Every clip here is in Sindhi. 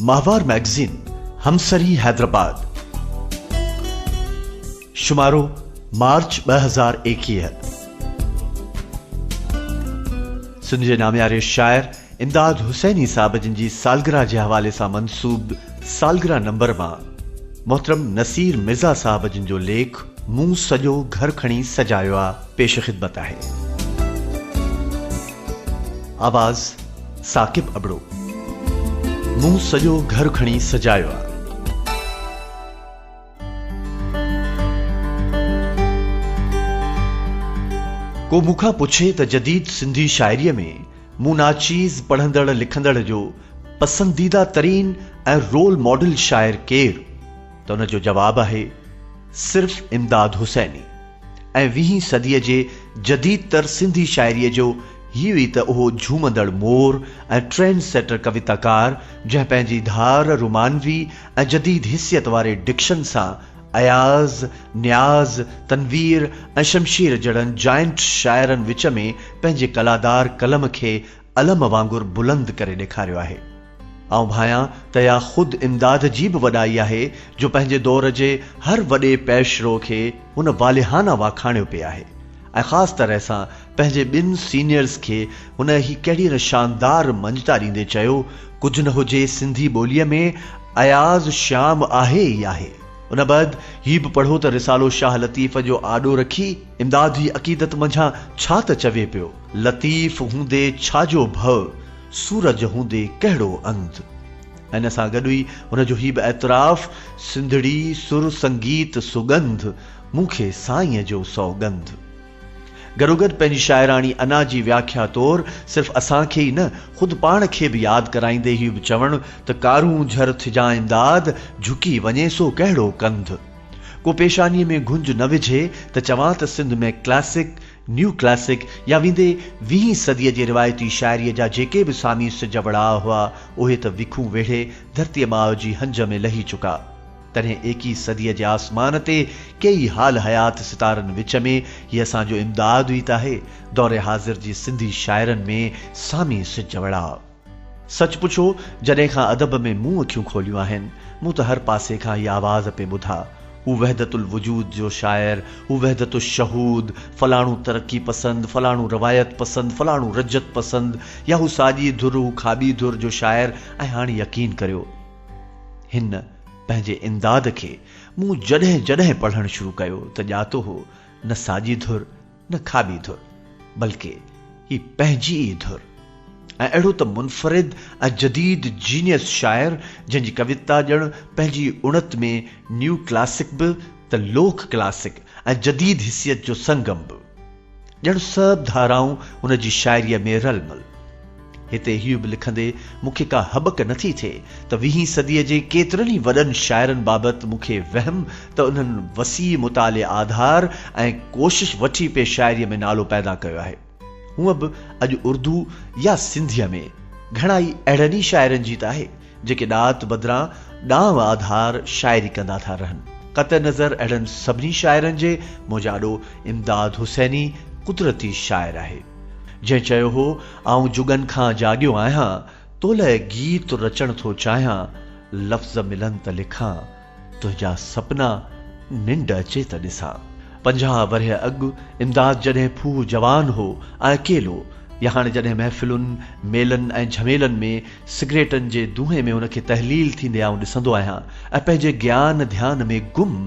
ماهوار مئگزين همسري حيدرآباد شمارو مارچ 2021 سنڌ جي نامياري شاعر امداد حسيني صاحب جن جي سالگرهه جي حوالي سان منسوب سالگرهه نمبر مان محترم نصير مرزا صاحب جن جو ليک مون سڄو گهر کڻي سجايو آ پيش خدمت آهي. آواز ثاقب ابڙو. مون سڄو گهر کڻي سجايو آ. ڪو مون کان پڇي ته جديد سنڌي شاعريء ۾ مون ناچيز پڙهندڙ لکندڙ جو پسنديده ترين ۽ رول ماڊل شاعر ڪير؟ ته ان جو جواب آهي صرف امداد حسيني ۽ ويهين صديء جي جديد تر سنڌي شاعريء جو هيء ئي ته اهو جهومندڙ مور ۽ ٽرينڊ سيٽر ڪويتاڪار جنهن پنهنجي ڌار رومانوي ۽ جديد حسيت واري ڊڪشن سان اياز، نياز، تنوير ۽ شمشير جهڙن جائنٽ شاعرن وچ ۾ پنهنجي ڪلادار قلم کي علم وانگر بلند ڪري ڏيکاريو آهي. آئون ڀانيان ته اها خود امداد جي به وڏائي آهي جو پنهنجي دور جي هر وڏي پيشرو کي هن والهانه واکاڻيو پئي آهي ۽ خاص طرح سان پنهنجي ٻن سينيئرز کي هن هي ڪهڙي نه شاندار مڃتا ڏيندي چيو، ڪجهه نه هجي سنڌي ٻوليء ۾ اياز شيام آهي ئي آهي. ان بعد هي به پڙهو ته رسالو شاهه لطيف جو آڏو رکي امداد هي عقيدت منجهان ڇا ته چوي پيو، لطيف هوندي ڇا جو ڀؤ، سورج هوندي ڪهڙو انڌ. ۽ ان سان گڏ ئي هن جو هي به اعتراف، سنڌڙي سر سنگيت سڳنڌ، مون کي سائينء جو سوڳنڌ. گڏوگڏ پنهنجي شاعراڻي انا جي وياکيا طور صرف اسان کي ئي نه خود پاڻ کي به ياد ڪرائيندي هي به چوڻ ته ڪارونجهر ٿجان امداد، جهڪي وڃي سو ڪهڙو ڪنڌ. ڪو پيشانيء ۾ گهنج نه وجهي ته چوان ته سنڌ ۾ ڪلاسڪ، نيو ڪلاسڪ يا ويندي ويهين صديء جي روايتي شاعريء جا جيڪي به سامي سج وڙاء هئا، اهي ته وکون ويڙهي ڌرتيء ماء جي هنج ۾ لهي چڪا. تڏهن ايڪيهه صديء جي آسمان تي ڪيئي حال حيات ستارن وچ ۾ هي اسان جو امداد ئي ته آهي، دور حاضر جي سنڌي شاعرن ۾ سامي سج وڙاء. سچ پڇو جڏهن کان ادب ۾ مون اکيون کوليون آهن، مون ته هر پاسي کان هي آواز پئي ٻڌا، هو وحدت الوجود جو شاعر، هو وحدت الشهود، فلاڻو ترقي پسند، فلاڻو روايت پسند، فلاڻو رجعت پسند يا هو ساڄي ڌر هو کاٻي ڌر جو شاعر ۽ هاڻي يقين ڪريو، هن پنهنجي امداد کي مون جڏهن جڏهن پڙهڻ شروع ڪيو ته ڄاتو هو نه ساڄي ڌر نه کاٻي ڌر بلڪه هي پنهنجي ئي ڌر ۽ اهڙو ته منفرد ۽ جديد جينيس شاعر جنهن جي ڪويتا ڄڻ پنهنجي اڻت ۾ نيو ڪلاسڪ به ته لوڪ ڪلاسڪ ۽ جديد حسيت جو سنگم به. ڄڻ سڀ ڌارائون هن جي شاعريء ۾ رل مل. هتي هيء به لکندي مون کي ڪا هٻڪ نٿي ٿئي ته ويهين صديء جي ڪيترن ئي وڏن شاعرن بابت مون کي وهم ته انهن وسيع مطالعي آڌار ۽ ڪوشش وٺي پئي شاعريء ۾ نالو پيدا ڪيو آهي. هونء به اڄ اردو يا سنڌيء ۾ گهڻائي اهڙن ئي شاعرن جي ته آهي، جيڪي ڏات بدران ڏانء آڌار شاعري ڪندا ٿا رهن. قطع نظر اهڙن سڀني شاعرن جي منهنجي آڏو امداد حسيني قدرتي شاعر آهي. جنهن چيو هو، آئون جڳن کان جاڳيو آهيان، تو لئه گيت رچڻ ٿو چاهيان، لفظ ملن ته لکان، تنهنجا سپنا ننڊ اچي ته ڏسان. 50 ورهيه اڳ امداد جڏهن ڦوهه جوان هو ۽ اڪيلو، يا هاڻي جڏهن محفلن، ميلن ۽ جهميلن ۾ سگريٽن جي دونهين ۾ هن کي تحليل ٿيندي آئون ڏسندو آهيان ۽ پنهنجي گيان ڌيان ۾ گم،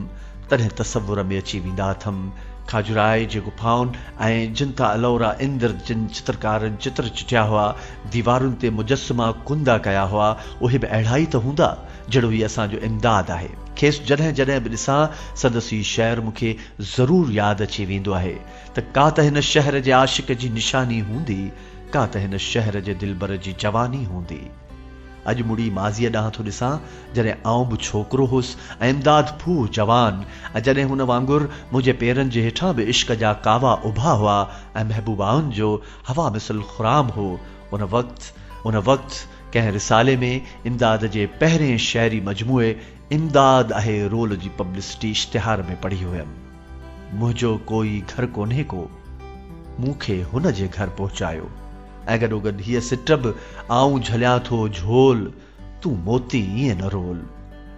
تڏهن تصور ۾ اچي ويندا اٿم کاجورائي جي غفائن ۽ جنتا الورا اندر جن چترڪارن چتر چٽيا هئا، ديوارن تي مجسما ڪندا ڪيا هئا، اهي به اهڙا ئي ته هوندا، جهڙو هي اسان جو امداد آهي. کيس جڏهن جڏهن به ڏسان، سندس هي شعر مون کي ضرور ياد اچي ويندو آهي ته ڪا ته هن شهر جي عاشق جي نشاني هوندي، ڪا ته هن شهر جي دلبر جي جواني هوندي. اڄ مڙي ماضيء ڏانهن ٿو ڏسان، جڏهن آئون به ڇوڪرو هوس ۽ امداد ڦوهه جوان ۽ جڏهن هن وانگر منهنجي پيرن جي هيٺان به عشق جا ڪاوا اڀا هئا ۽ محبوبائن جو هوا مثل خرام هو، ان وقت، ان وقت ڪنهن رسالي ۾ امداد جي پهرين شعري مجموعي امداد آهي رول جي پبلسٽي اشتهار ۾ پڙهي هيم. منهنجو ڪوئي گهر ڪونهي ڪو، مون کي هن جي گهر پهچايو. ۽ گڏوگڏ هيء سٽ به آئون جهليان ٿو جهول، تون موتي ائين نه رول.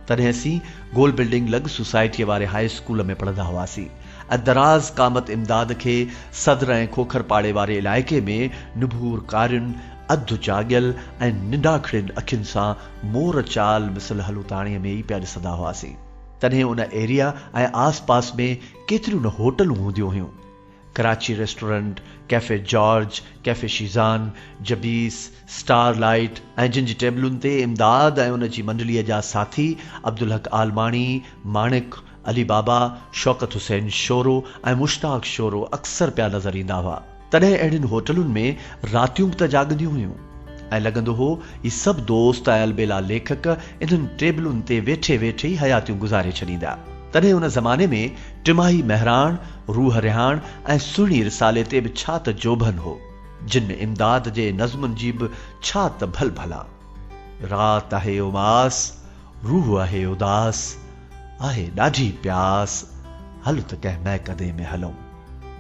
تڏهن اسين گول بلڊنگ لڳ سوسائٽيء واري هاء اسڪول ۾ پڙهندا هئاسين ۽ دراز قامت امداد کي صدر ۽ کوکر پاڙي واري علائقي ۾ نڀور ڪارين، اڌ جاڳيل ۽ ننڊاکڙين اکين سان مور چال مثل هلوتاڻيء ۾ ئي پيا ڏسندا هئاسين. تڏهن ان ايريا ۽ آس پاس ۾ ڪيتريون نه هوٽلون هونديون هيون. Karachi restaurant, cafe George, cafe Shezan, جبيس، star light ۽ جن جي ٽيبلن تي امداد ۽ ان جي منڊليء جا ساٿي عبدالحق عالماڻي، ماڻڪ، علي بابا، شوڪت حسين شورو ۽ مشتاق شورو اڪثر پيا نظر ايندا هئا. تڏهن اهڙين هوٽلن ۾ راتيون به ته جاڳنديون هيون ۽ لڳندو هو هي سڀ دوست ۽ البيلا ليکڪ انهن ٽيبلن تي ويٺي ويٺي ئي حياتيون گذاري ڇڏيندا. تڏهن ان زماني ۾ ٽماهي مهراڻ، روح رهاڻ ۽ سهڻي رسالي تي به ڇا ته جوڀن هو، جن ۾ امداد جي نظمن جي به ڇا ته ڀل ڀلان. رات آهي اماس، روح آهي اداس، آهي ڏاڍي پياس، هل ته ڪنهن مئڪدي ۾ هلون.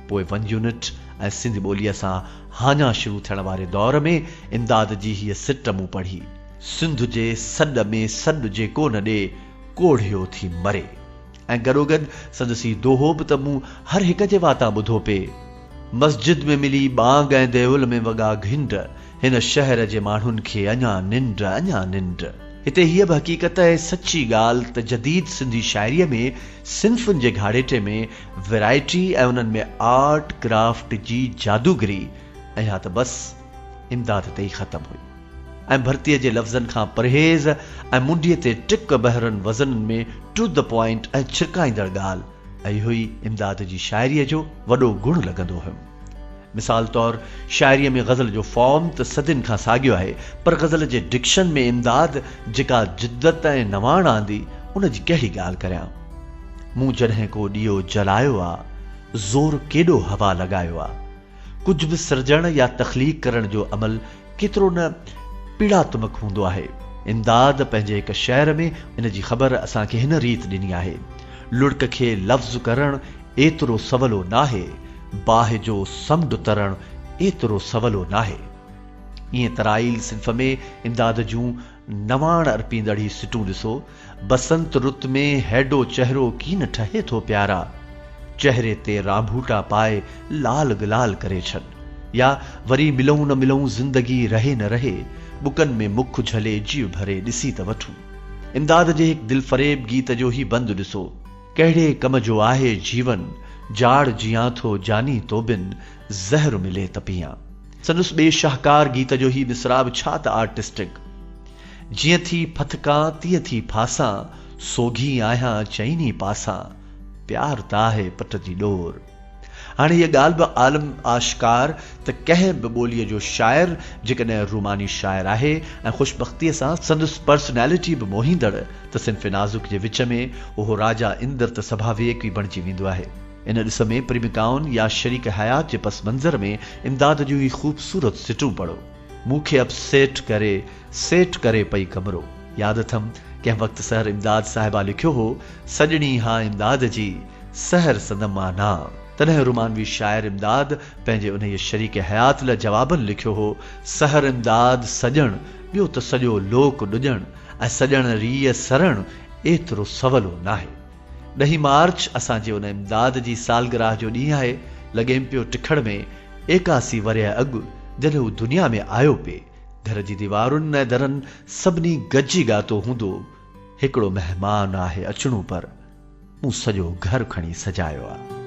پوء ون يونٽ ۽ سنڌي ٻوليء سان هاڃا شروع ٿيڻ واري دور ۾ امداد جي هيء سٽ مون پڙهي. سنڌ جي سڏ ۾ سڏ جيڪو نه ڏي، ڪوڙهيو ٿي مري. ۽ گڏوگڏ سندس هي دوهو به ته مون هر هڪ جي واتان ٻڌو پئي. مسجد ۾ ملي ٻانگ ۽ ديول ۾ وڳا گهنڊ، هن شهر جي ماڻهن کي اڃا ننڊ، اڃا ننڊ. هتي هيء به حقيقت ۽ سچي ڳالهه ته جديد سنڌي شاعريء ۾ صنفن جي گهاڙيٽي ۾ ورائٽي ۽ انهن ۾ آرٽ ڪرافٽ جي جادوگري ۽ اها ته بس امداد تي ئي ختم هئي ۽ ڀرتيء جي لفظن کان پرهيز ۽ منڊيء تي ٽڪ بحرن وزنن ۾ ٽو the point ۽ ڇرڪائيندڙ ڳالهه ۽ اهو ئي امداد جي شاعريء جو وڏو گڻ لڳندو هيم. مثال طور شاعريء ۾ غزل جو فارم ته صدين کان ساڳيو آهي پر غزل جي ڊڪشن ۾ امداد جيڪا جدت ۽ نواڻ آندي ان جي ڪهڙي ڳالهه ڪريان. مون جڏهن ڪو ڏيئو جلايو آ، زور ڪيڏو هوا لڳايو آ. ڪجهه به سرجڻ يا تخليق ڪرڻ جو عمل ڪيترو نه پيڙاتمڪ هوندو آهي. امداد پنهنجي هڪ شعر ۾ ان جي خبر اسان کي هن ريت ڏني آهي، لڙڪ کي لفظ ڪرڻ ايترو سولو ناهي، باهه جو سمنڊ ترڻ ايترو سولو ناهي. ائين ترائيل صنف ۾ امداد جون نواڻ ارپيندڙ هي سٽون ڏسو، بسنت رت ۾ هيڊو چهرو ڪين ٺهي ٿو پيارا، چهري تي رانڀوٽا پائي لال گلال ڪري ڇڏ. يا وري ملون نه ملون زندگي رهي نه رهي، ٻڪن ۾ مک جهلي جيء ڀري ڏسي ته وٺون. امداد جي هڪ دلفريب گيت جو هي بند ڏسو. ڪهڙي ڪم جو آهي جيون، جاڙ جيان ٿو جاني تو بن، زهر ملي ته پيان. سندس ٻئي شاهڪار گيت جو هي مصرع به ڇا ته آرٽسٽڪ. جيئن ٿي ڦٿڪان تيئن ٿي ڦاسان، سوگهي آهيان چئني پاسان، پيار ته آهي پٽ جي ڏور. هاڻي هيء ڳالهه به عالم آشڪار ته ڪنهن به ٻوليء جو شاعر جيڪڏهن روماني شاعر آهي ۽ خوشبختيء سان سندس پرسنالٽي به موهيندڙ ته صنف نازڪ جي وچ ۾ اهو راجا اندر ته سڀاويڪ ئي بڻجي ويندو آهي. ان ڏس ۾ پريمڪائن يا شريڪ حيات جي پس منظر ۾ امداد جون هي خوبصورت سٽون پڙهو. مون کي اپ سيٽ ڪري سيٽ ڪري پئي ڪمرو. ياد اٿم ڪنهن وقت سحر امداد صاحبه لکيو هو، سڄڻي ها امداد جي، سحر سندم معنيٰ. تڏهن رومانوي شاعر امداد پنهنجي انهيء شريڪ حيات لء جواباً لکيو هو، سحر امداد سڄڻ، ٻيو ته سڄو لوڪ ڏڄڻ ۽ سڄڻ ريء سرڻ ايترو سولو ناهي. ڏهين مارچ اسان جي ان امداد جي سالگرهه جو ڏينهن آهي، لڳيم پيو ٽکڙ ۾ 81 ورهيه اڳ جڏهن هو دنيا ۾ آيو پئي، گهر جي ديوارن ۽ درن سڀني گڏجي ڳاتو هوندو، هڪڙو مهمان آهي اچڻو پر مون سڄو گهر کڻي سجايو آ.